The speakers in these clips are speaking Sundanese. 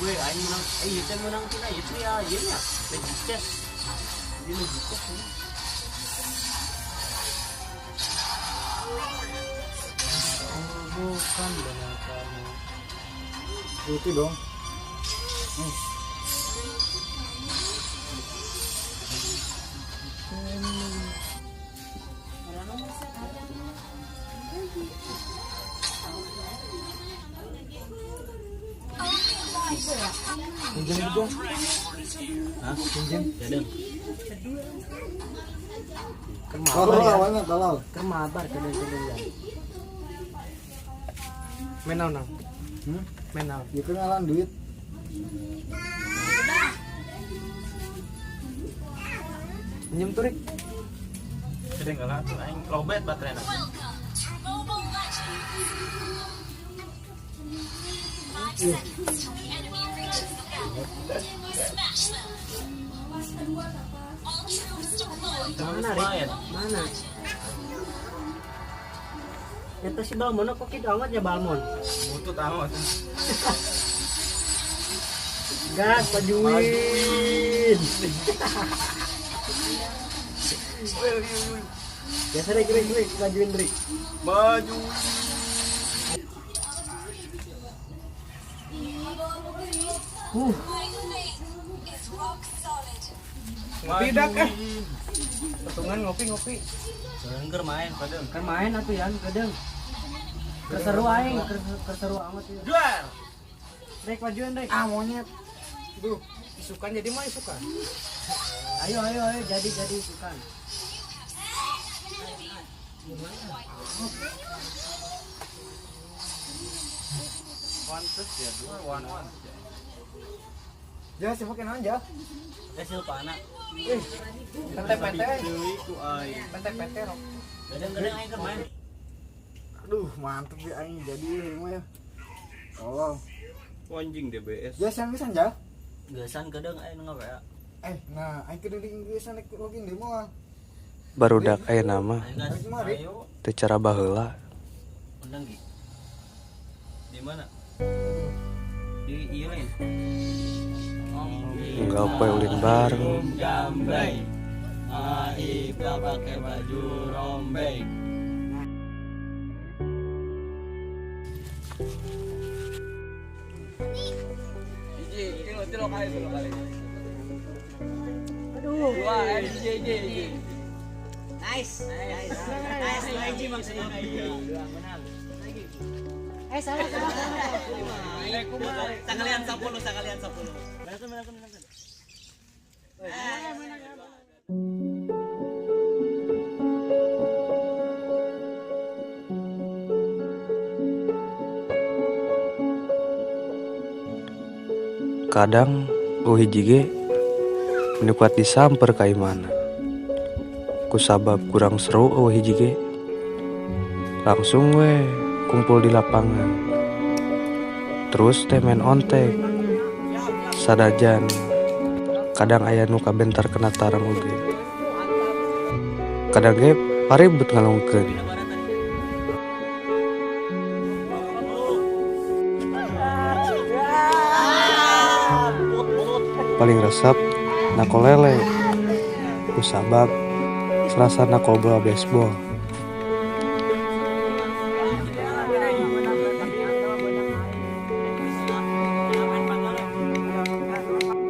Weh, aing menang, ieu teh menang tina ieu teh ya, ieu nya. Magic chess. Di magic chess ini. Oh, bukan benar kamu. Ulti dong. Nice. Pinjam juga. Hah? Pinjam. Dadeng. Kemabar Tolol ya. awalnya tolol. Kemabar kedeng-kedeng ya. Main naon nang? Hmm? Main naon? Ya kenalan duit. Pinjam tuh Rik. Kedeng kalah tuh aing lobet bateraina. Mana Rik? Mana? Eta si Balmon kok kitu amat ya Balmon. Butut amat. Gas majuin. Biasa Rik, Rik, Rik, majuin Rik. Maju. Ngopi dak eh. Patungan ngopi-ngopi. Keur main padeng. Kan main atuh yan kedeng. Keseru aing, keseru amat ya. Duar. Rek majuin Rek. Ah monyet. Duh, isukan jadi mah isukan. Ayo ayo ayo jadi isukan. One ya, dua one one. Ya sih makin aja. Eh silpana. Eh, PT-PT. Deui ku aing. PT-PT rok. Kadang-kadang aing keur main. Aduh, mantep ya aing jadi ini mah ya. Tolong. Anjing DBS. Ya siang pisan ja. Geusan kadang aing ngawe. Eh, nah aing keur di Inggrisan rek login deui moal. Barudak aya nama Aing Mari. ayo teu cara baheula. undang Gi. Di mana? Di ieu lain. Unggal poe ulin bareng. Gambreng. Aib pakai baju rombeng. Hiji, tilu kali, tilu kali. Aduh. Dua, hiji, hiji, hiji. Nice. Nice. Nice, hiji maksudnya. Dua menang. Eh salah salah. Sekalian 10, sekalian 10. Menangkan, menangkan, menangkan. Kadang eueuh hiji ge nu kuat disamper ka imahna. Kusabab kurang seru eueuh hiji ge. Langsung we kumpul di lapangan. Terus teh main ontek. Sadajan kadang aya nu kabentar kena tarang oge. Kadang ge paribut ngalungkeun. Paling resep nako lele. Kusabab serasa nako bola baseball.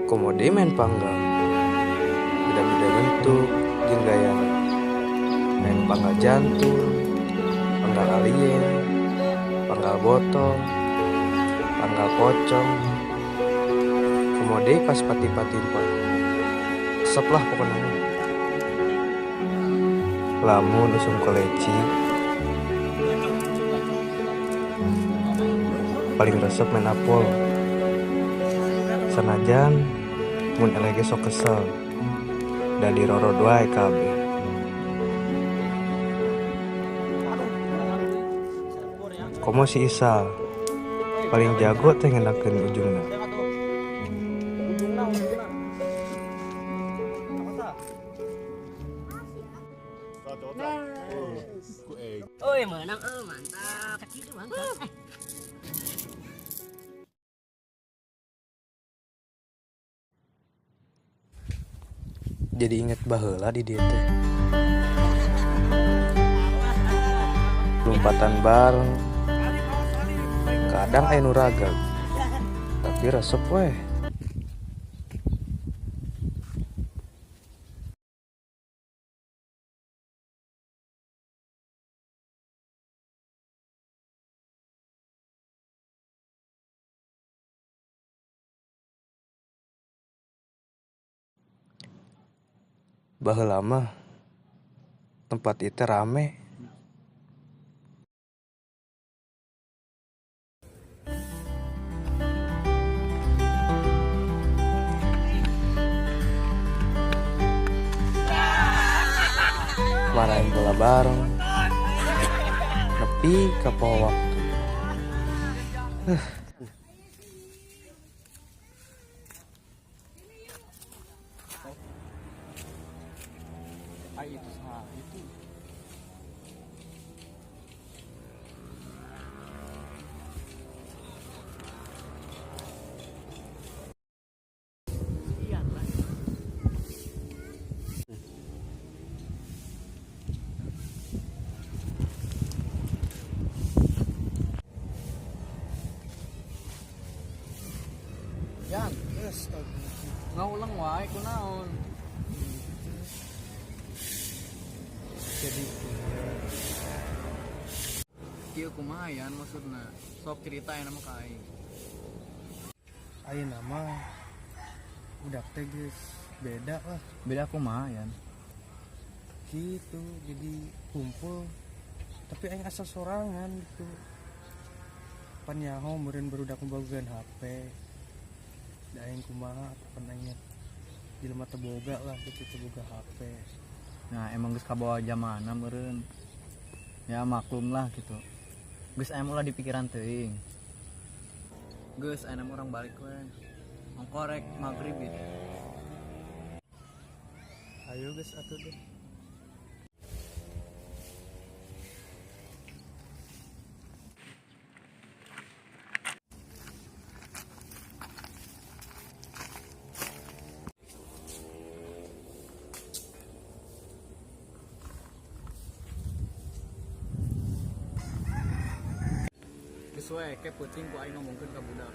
Komode main panggang. Beda-beda bentuk jeung gayana. Main panggal jantung, panggal alien, panggal botol, panggal pocong. Komode pas pati-patimpa. Resep lah pokoknya. Lamun usum koleci paling resep main apol. Sanajan mun elege sok kesel da dirorod wae kabeh. Komo si Isal paling jago teh ngenakeun ujungna. Oi, menang, mantap. Mantap. Jadi inget baheula di dieu teh. Lompatan bareng. Kadang aya nu ragag. Tapi resep weh. Baheula mah tempat ieu teh rame. Marahin bola bareng. Nepi ka poho waktu. Ai itu saha itu. Yan, yes. Ngaulang wae kunaon. Jadi Kieu kumaha yan maksudna? Sok cerita aya mah ka aing. Ayeuna mah budak teh geus beda lah. Beda kumaha yan? Gitu, jadi kumpul tapi aing asa sorangan gitu. Pan nyaho meureun barudak bogaan HP. Da aing kumaha pan aing jelema teu boga lah gitu, teu boga HP. Nah, emang geus kabawa zamanna meureun. Ya maklum lah gitu. Geus aya ulah di pikiran teuing. Geus aya urang balik we. Ongko rek magrib gitu. Ayo geus atuh deh. Geus we ke peuting ku aing ngomongkeun ka budak.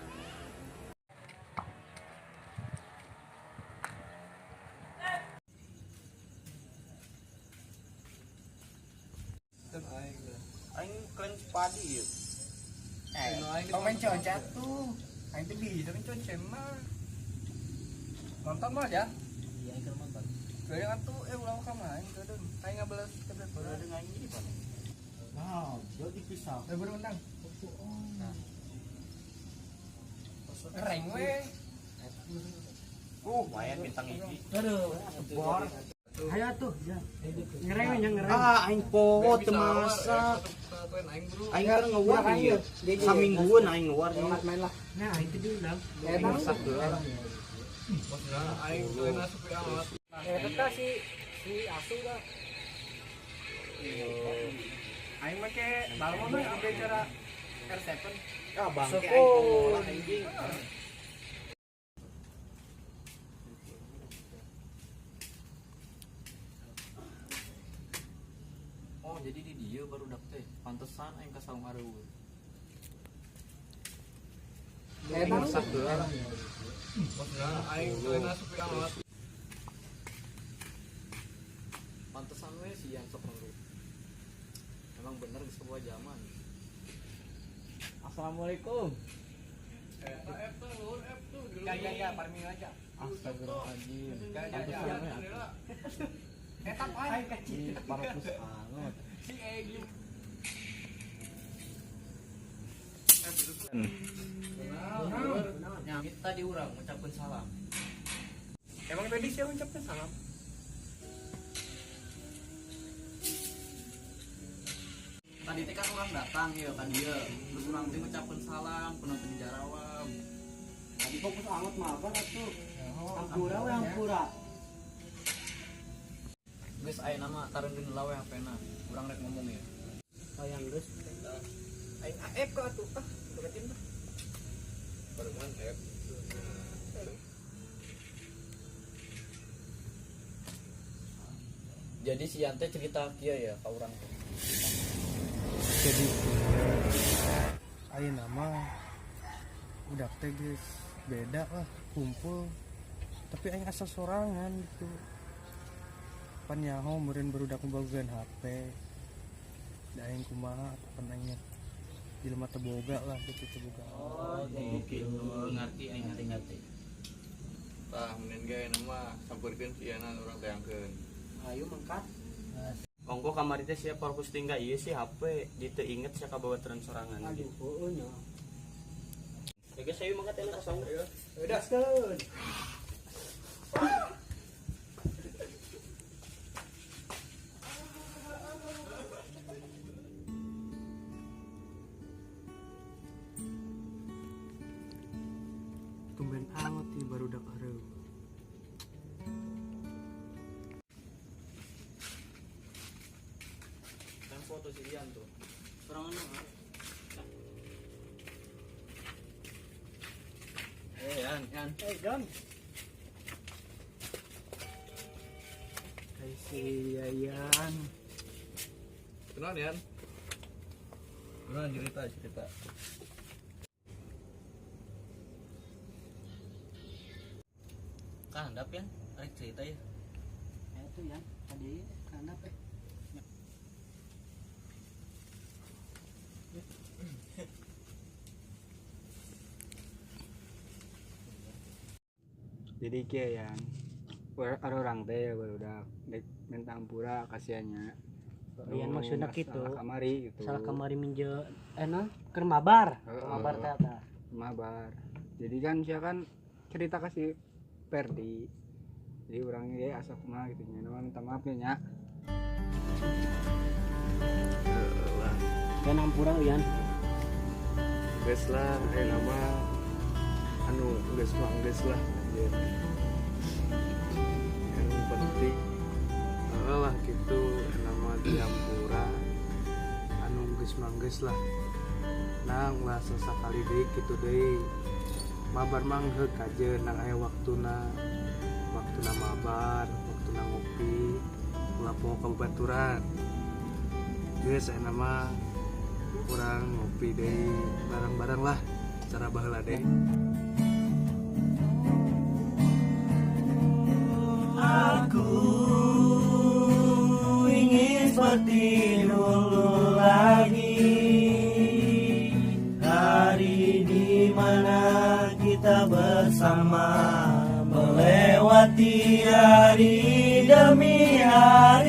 Aing keren padi ieu. Tong main concat tuh. Aing teh bisa main concen mah. Nonton mah ya? Iya, aing keur nonton. Gaya atuh ulah ka main kedeung. Aing ngabelas ke Baru ada aing di mana? Nah, dia dipisah. Baru menang. Ngereng we. Lumayan bintang hiji. Aduh, Bor. Ayo atuh, ya. Ngereng we nya ngereng. Ah, aing poho teu masak. Aing keur ngewar ieu. Saminggueun aing ngewar ieu. Main lah. Nah, aing teh diundang. Aing masak heula. Aing teu supaya amat. Eta si si Asu dah. Aing make balmon mah ambil cara R7. Ah, bangke aing poho lah anjing. Oh, jadi di dia baru dak teh. Pantesan aing ka saung areuweun. Aing masak heula. Aing teu supaya amat. Pantesan we si Ian sok ngeluh. Emang bener geus kebawa zaman. Assalamualaikum. Ya ya ya, parmi aja. Astagfirullahaladzim. Ya ya ya. Eta aing kecil. Parapus angot. Si Egi. Tadi urang ngucapkeun salam. Emang tadi siapa ngucapin salam? Tadi teh kan orang datang ya kan dia. Terus urang teh ngucapkeun salam penonton jarawam. Tadi fokus anget mabar atuh. Ampura we ampura. Geus aya nama tareundeun heula we HP-na. Urang rek ngomong ya. Hayang geus. Aing AF kok atuh. Ah, deketin tuh. Barengan F. Jadi si Yan teh cerita kieu ya ka urang teh. Jadi ayeuna mah budak teh geus beda lah kumpul, tapi aing asa sorangan gitu. Pan nyaho meureun barudak bogaan HP, da aing kumaha, pan aing jelema teu boga lah gitu, teu boga. Oh, gitu. Ngerti aing, ngerti ngerti. Tah, mending ge nama sampeurkeun si Yana, urang tayangkeun. Ayo mangkat. Ongko kamari teh sia fokus tinggal ieu sih HP, di teu inget sia ka babaturan sorangan. Aduh, heueuh nya. Ya geus, ayo mangkat enak kosong. Udah, gaskeun. Tumben amat nih barudak hareup. Kan foto si Ian tuh. Sorangan mah. Eh Yan, Yan. Eh, Don. Hai si Yayan. Kunaon, Yan? Kunaon, cerita cerita. Kan handap Yan, arek cerita ya. Eh tuh ya, tadi kandap eh. Jadi kieu yang orang teh barudak dek minta ampura kasihannya. Ian maksudna kitu. Salah kamari gitu. Salah kamari minje eh non keur mabar. Heeh. Mabar teh tah. Mabar. Jadi kan sia kan cerita ke si Perdi. Jadi orangnya dia asa kumaha gitu nya, nama minta maaf ya nya. Lah. Kan ampura Ian. Geus lah, aya nama anu geus mah geus lah anjir. Yang penting heeh lah gitu, nama diampura anu geus mah geus lah. Nang ulah sasakali deui kitu deui. Mabar mah heug kajeun nang aya waktuna. Waktuna mabar, waktuna ngopi, ulah poho ka babaturan. Geus aya nama kurang ngopi deui bareng-bareng lah cara baheula deui. Aku ingin seperti dulu lagi, hari di mana kita bersama melewati hari demi hari.